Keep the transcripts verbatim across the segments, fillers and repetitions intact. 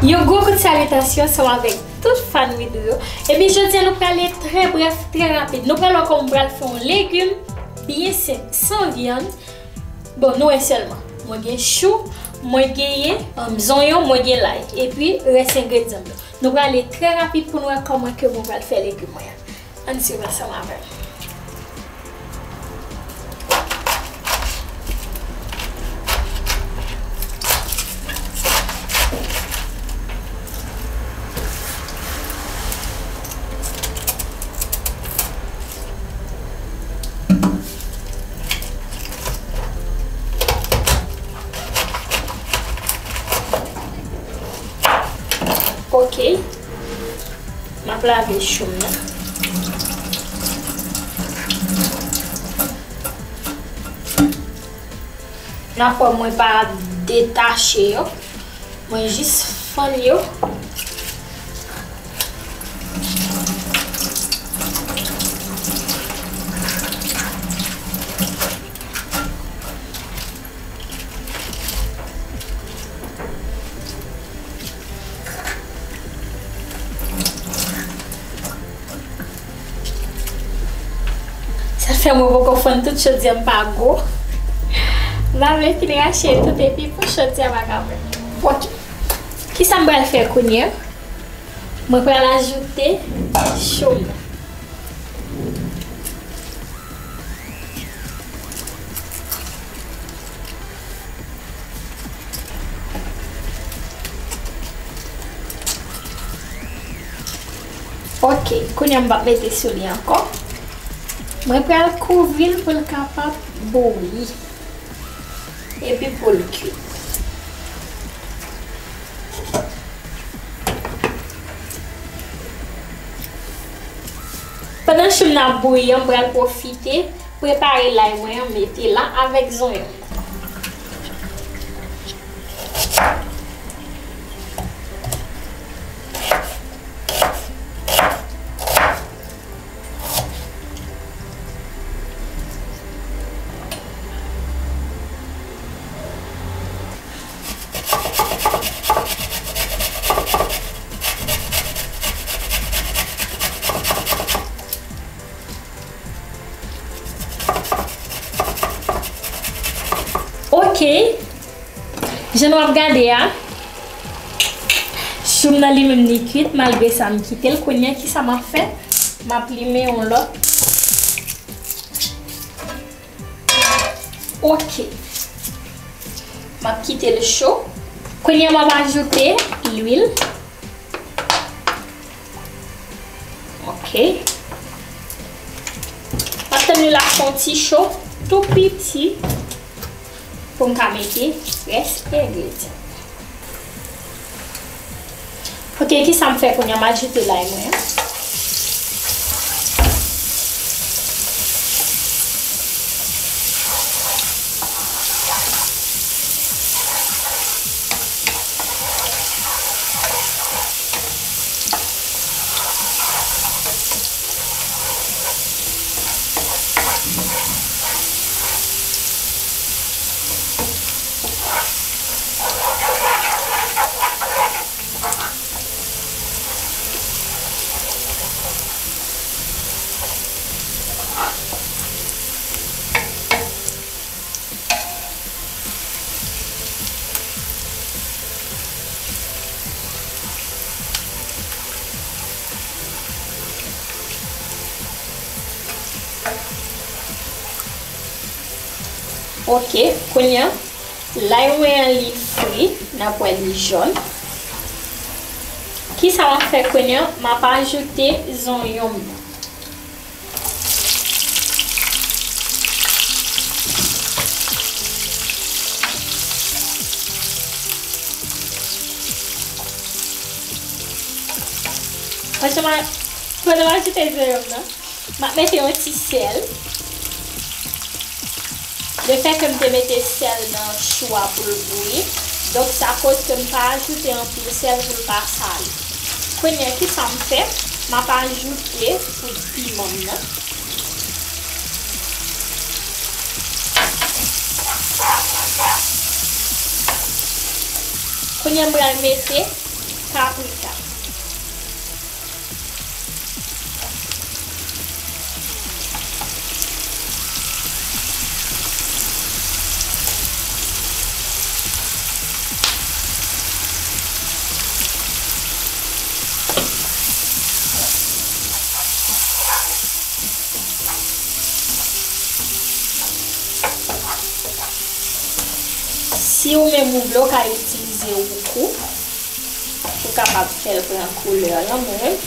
Yon gwo kout salitasyon ansanm avèk tout fan Widoo yo. Epi jodi a nou prale trè brèf, trè rapid. Nou pral wè kòman m pral fè yon legim byen senp, san vyann. Bon, nou wè sèlman. Mwen gen chou, mwen genyen, um, zonyon, mwen gen lay. Epi rès engredyan m yo. Nou prale trè rapid pou nou wè kòman ke mwen pral fè legim mwen an. Ann swiv ansanm avè m. Ok. M ap lave chou m nan. N ap wè mwen pa detache yo. Mwen jis fann yo. Sa fè mwen poko fann tout, chodyè m pa gwo. M pa vle fin rache tout epi pou chodyè pa ka pran. Ok. Kisa m pral fè kounye a? Mwen pral ajoute chou m nan. Ok, kounye a m p ap mete sou li ankò. Mwen pral kouvri l pou l kapab bouyi. Epi pou l kuit. Pandan chou m nan ap bouyi an, m pral pwofite prepare lay mwen an, mete la avèk zonyon. Ok. Jan nou ap gade a, chou m nan li menm li kuit, malgre sa m kite l. Kounye a, kisa m ap fè? M ap limen yon lòt. Ok. M ap kite l cho. Kounye a, m ap ajoute lwil. Ok. M ap tann lwil la fè yon ti cho tou piti pou m ka mete rès engredyan. Ok, kisa m fè kounye a? M ajoute lay mwen an. Ok, kounye a, lay mwen an li fri, n ap wè li jòn. Kisa m ap fè kounye a? M ap ajoute zonyon m nan. Pandan m a-, pandan m ajoute zonyon m nan, m ap mete yon ti sèl. Lefètke m te mete sèl nan chou a pou l bouyi, donk sa koz ke m pa ajoute anpil sèl pou l pa sale. Kounye a, kisa m fè? M ap ajoute poud piman m nan. Kounye a, m pral mete paprika. Si ou menm ou vle, ou ka itilize woukou pou kapab fè l pran koulè lan, men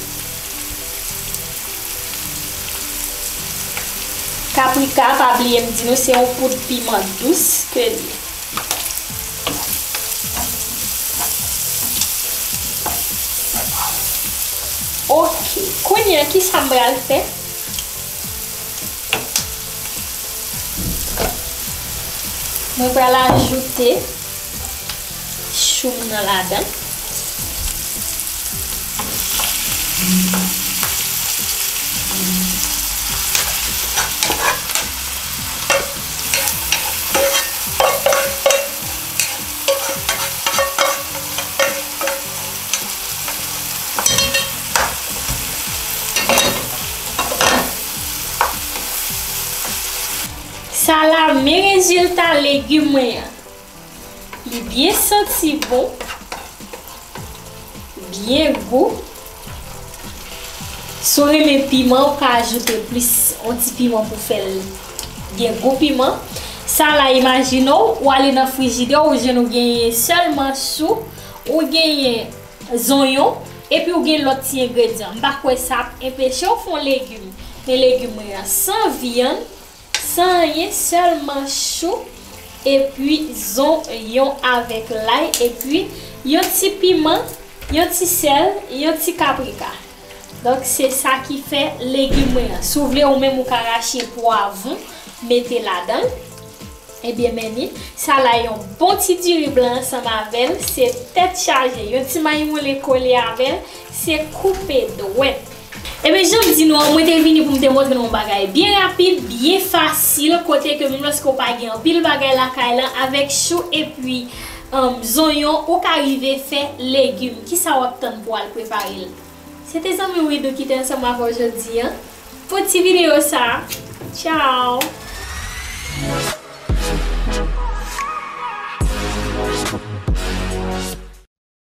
paprika, pa bliye m di nou, se yon poud piman dous ke li ye. Ok, kounye a, kisa m pral fè? Mwen pral ajoute chou m nan ladan. Sa la, men rezilta legim mwen an. Li byen santi bon, byen gou. Si w renmen piman, ou ka ajoute plis, yon ti piman pou fè l gen gou piman. Sa la, imajine w, ou ale nan frijidè, ou jwenn ou genyen sèlman chou, ou genyen zonyon, epi ou gen lòt ti engredyan. M pa kwè sa ap enpeche w fè yon legim. Men legim mwen an san vyann, san anyen, sèlman chou, epi zonyon avèk lay, epi yon ti piman, yon ti sèl, yon ti paprika. Donk, se sa ki fè legim mwen an. Si w vle, ou menm ou ka rache pwavwon, mete ladan l. Ebyen, men ni, sa la yon bon ti diri blan ansanm avè l, se tèt chaje. Yon ti mayi moulen kole avè l, se koupe dwèt. Ebyen, jan m di nou an, mwen te vini pou m te montre nou yon bagay byen rapid, byen fasil, kote ke menm lòske w pa gen anpil bagay lakay lan, avèk chou epi, um, zonyon, ou ka rive fè legim. Kisa w ap tann pou w al prepare l? Se te zanmi w Widoo ki te ansanm avè w jodi an pou ti videyo sa a. Tchao!